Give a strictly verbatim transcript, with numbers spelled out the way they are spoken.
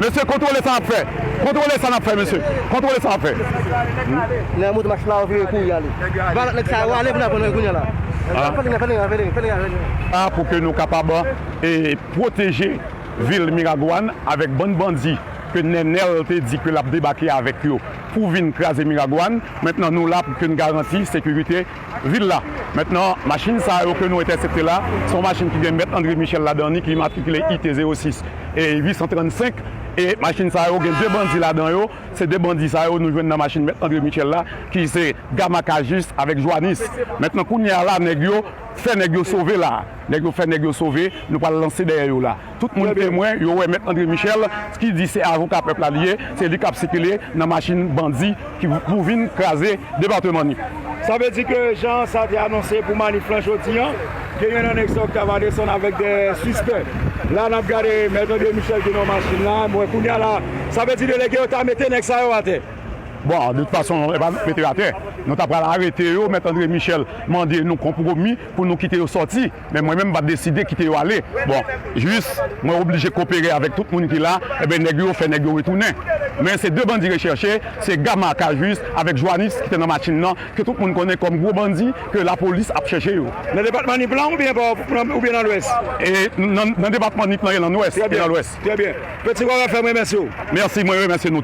Mesye, kontwole sa n ap fè. Kontwole sa n ap fè, mesye. Kontwole sa n ap fè. Nèg monte machin la, yo vire kouri ale. Valòt nèg sa yo ale pou n ap pran yo kounye a la. Fè li, fè li, fè li, fè li, fè li. A, pou ke nou kapab, e, pwoteje vil Miragwàn avèk bann bandi ke Nènèl te di ke l ap debake avèk yo pou vin kraze Miragwàn. Mentnan, nou la pou ke n garanti sekirite vil la. Mentnan, machin sa yo ke nou entèsepte la, se yon machin ki gen Mèt André Michel ladan li, ki matrikile I T zewo sis e uit san trannsenk, e machin sa yo gen de bandi ladan yo, se de bandi sa yo nou jwenn nan machin Mèt André Michel la, ki se Gama Cajuste avèk Joanis. Mentnan, kounye a la, nèg yo fè nèg yo sove la. Nèg yo fè nèg yo sove, nou pral lanse dèyè yo la. Tout moun temwen, yo wè Mèt André Michel, ki di se avoka pèp la li ye, se li k ap sikile nan machin bandi ki pou vin kraze depatman Nip. Sa vle di ke jan sa te anonse pou manif lan jodi an, ke youn nan nèg sa yo t ap desann avèk de sispè. La n ap gade Mèt André Michel ki nan machin la, mwen kounye a la, sa vle di delege yo ta mete nèg sa yo atè. Bon, de tout fason, e pa nou mete yo atè. Nou ta pral arete yo, Mèt André Michel mande nou konpwomi pou nou kite yo sòti. Men mwen menm, m pa t deside kite yo ale. Bon, jis, mwen oblije kopere avèk tout moun ki la, enben, nèg yo fè nèg yo retounen. Men se de bandi rechèche, se Gama Cajuste avèk Joanis ki te nan machin nan, ke tout moun konnen kòm gwo bandi, ke lapolis ap chèche yo. Nan depatman Nip lan oubyen pa, oubyen nan Lwès? E nan, nan depatman Nip lan e nan Lwès, e nan Lwès. Trè byen. Peti Kòrèfè, mwen remèsye w. Mèsi, mwen remèsye nou.